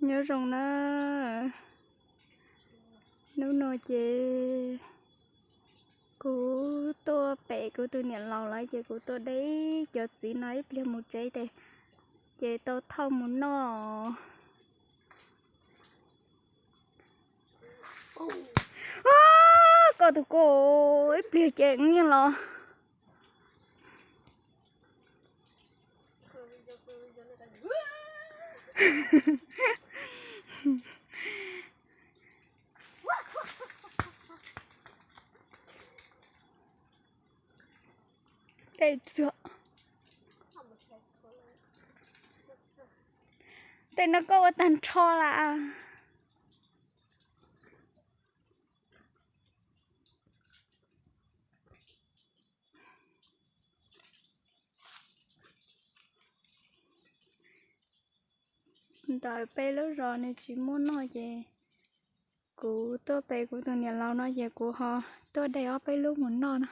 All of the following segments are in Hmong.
Nyob zoo na, hnub no ces kuv tuaj pem kuv tus niam laus lawv ces kuv tuaj de cov txiv no ib pliag mus tsev ces, ces tau thauj mus noj. Koj tus ko, ib pliag ces yeej los. Tej txuag, tej no koj ua tag nrho las. Ntawm peb lub zos nws tsis muaj noj ces kuv tuaj pem kuv tus niam laus no ces kuv ho tuaj de ob peb lub mus noj no.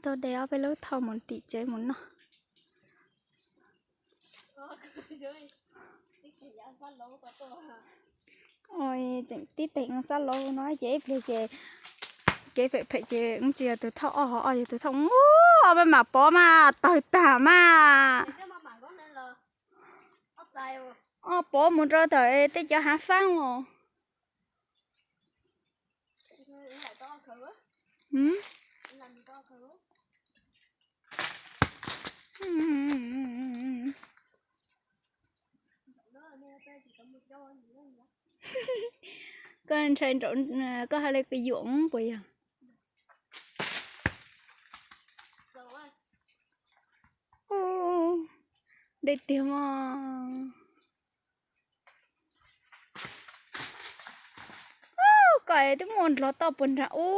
Tuaj de ob peb lub thauj mus tim tsev mus noj. Tseem tib teem xab laub no ces ib pliag ces kev phem phem ces tsis yog tus thauj ob ho, yog tus thauj ub ob peb mam pov mas tawg tag mas. Ob pov mus rau tom tej cov hav faab os. Koj ntshai nraum, koj hais li kws yuam puas yog? Dej tiag mas. Koj twb muaj ndlov toj puag nrad ub.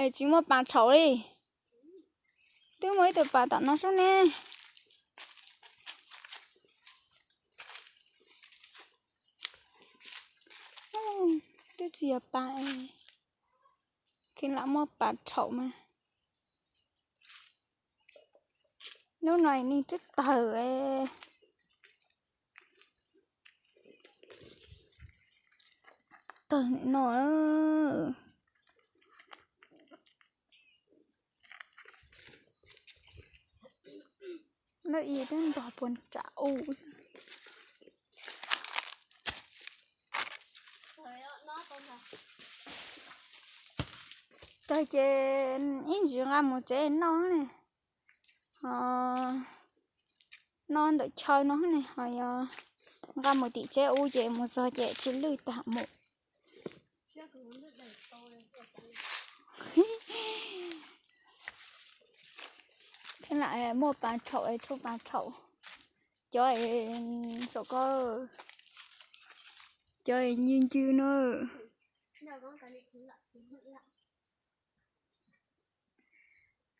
Es tsis muaj pas tshaum li. Twb muaj ib tug pas tom no sub ne. Twb tsis yog pas, kheev lam muaj pas tshaum mas. Hnub no nej twb tawg, tawg no. Lawv ib twb ntog puag nram u. Tawg ces ib ntsis nqa mus tsev noj ne. Ho noj ntawm chaw no ne, ho yog nqa mus tim tsev ub ces mus txog ces tsis lwj tag mus. Thiab lam muaj pas tshaum, tshuaj pas tshaum. Cov saum ko, cov ncig ncig na.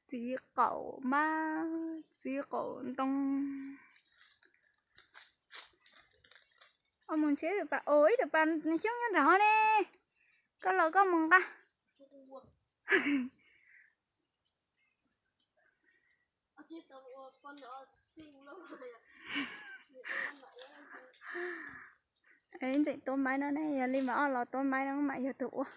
Txiv qaum mab, txiv qaum ntoo. Koj mus ntsib ib tug pas, ib tug pas xyoob nyob nram hov ne. Koj los koj mus nqa. Ntxeem tua maiv no ne, yog li mas ob los tua maiv no mam yog tus ua.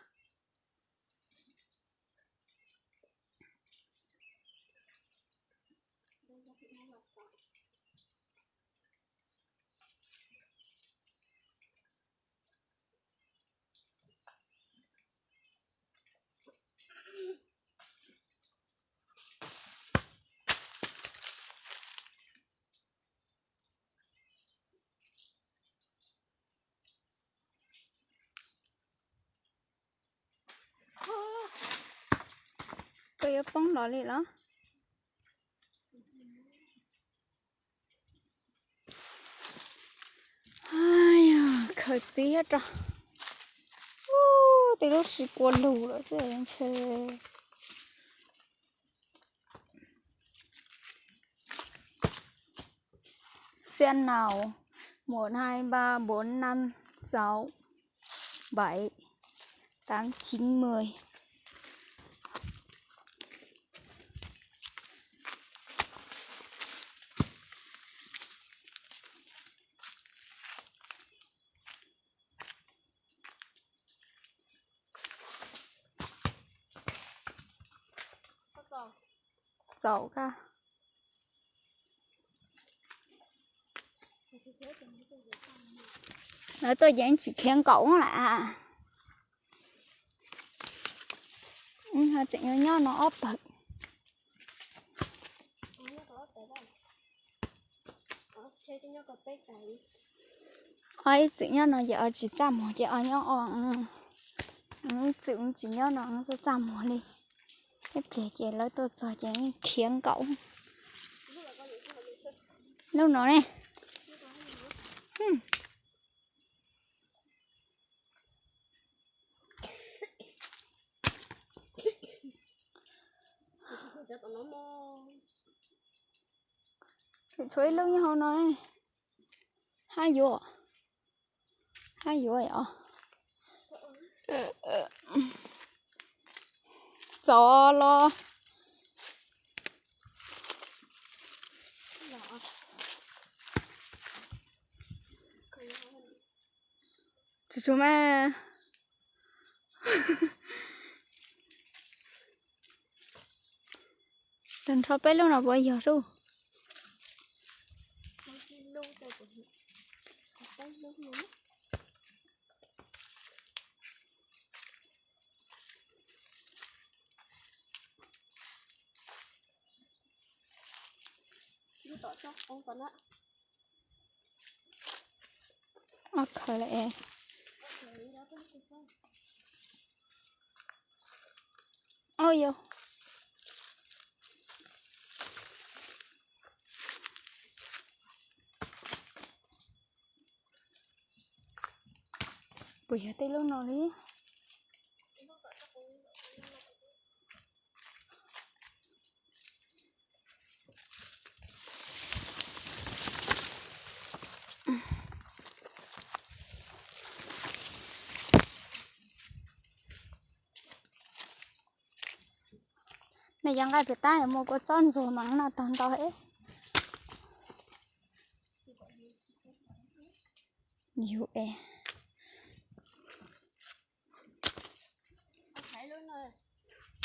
Koj yuav poob los li los? Khaws txiv thiab rau. Tej lub tsis kua lug lawm xwb ntshe. Xiab naus, một, hai, ba, bốn, năm, sáu, bảy, tám, chín, mười. Txaus kawg. Lawv tuaj ces tsis khiav nkaum lawm. Tseem yuav nyob no ob pawg. Ob ib txwm nyob no ces ob tsis txaj muag ces ob nyob ob. Ib txwm tsis nyob no txaj txaj muag li. Ib pliag ces lawv tuaj txog ces khiav nkaum. Lub no ne. Tshuav ib lub nyob hauv no. Hab yuav, hab yuav os. Txaus los. Tsuas tsuas mas. Tag nrho peb lub no puas yog sub? Ob khaws lawm es. Au yau. Puas yog tej lub no li? Nej cov nqaij pem tab muaj kua txob ntxuag mas no tag ntau eb. Yus es.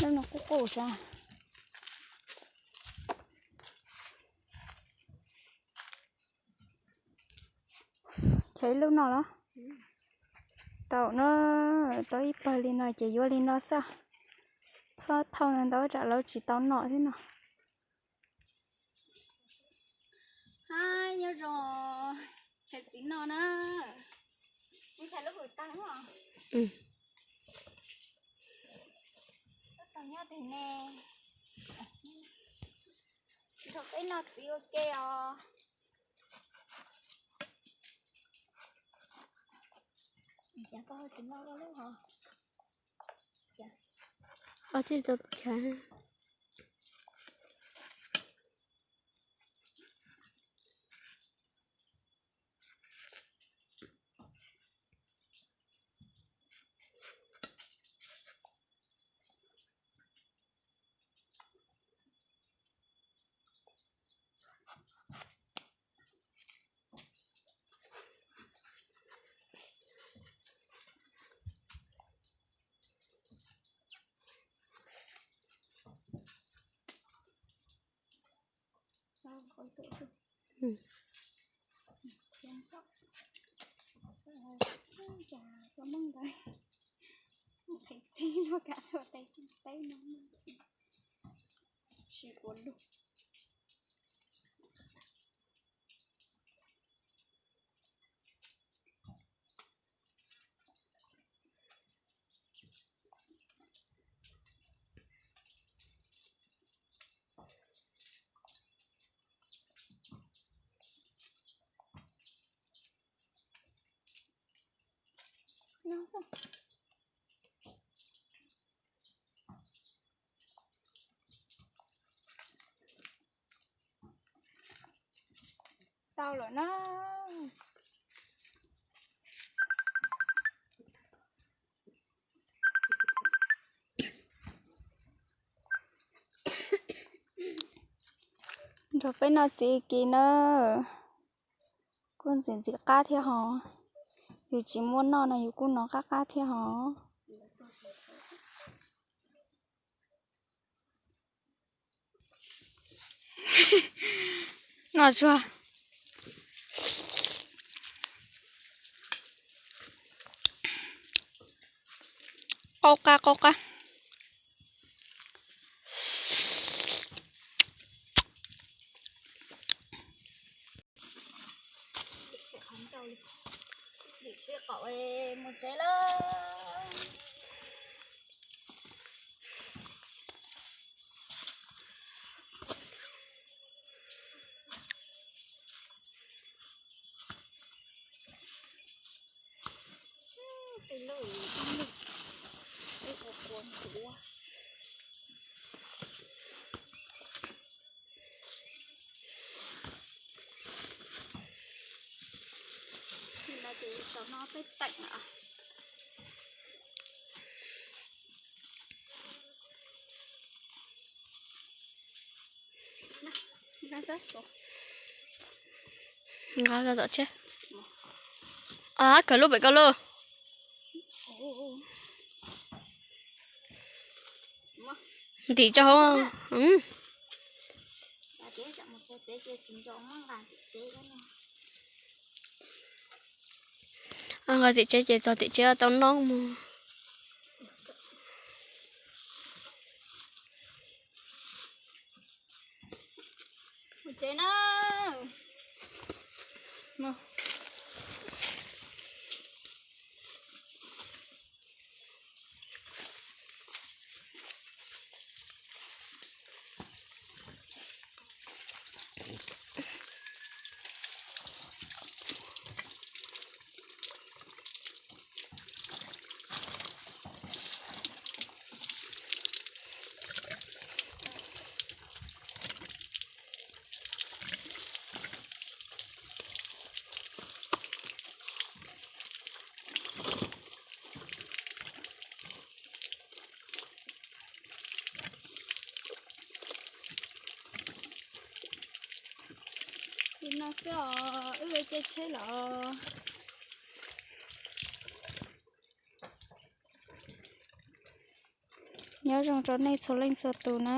Lub no kuj qus sas. Ces lub no los? Tau na, tau ib pawg li no ces yuav li no xwb. Txhob thauj ntau tsam lawv tsis tau nom thiab no. Hab nyob zoo chaw txiv no na. Nws chaw lub hwm tag os. Lub tag nyob twg ne? Nrog peb noj txiv ua ke os. Cas koj tsis noj koj lub hos? Ob tsis tau chaw. Tau lawm na. Nrog peb noj txiv kis na. Kuj ntxim ntxim qab thiab hos. Yus tsis muaj noj no yus kuj noj qab qab thiab hos. Tsuag. Qau qab qau qab. Mus tsev lawm. Nqa koj tom tsheb. Kawg lub pem koj lub. Ntim tso hauv. Nqa tim tsev ces txog tim tsev tau noob mus. Li no xwb os, wb caij tsheb los. Nyob zoo rau nej txhua leej txhua tus na.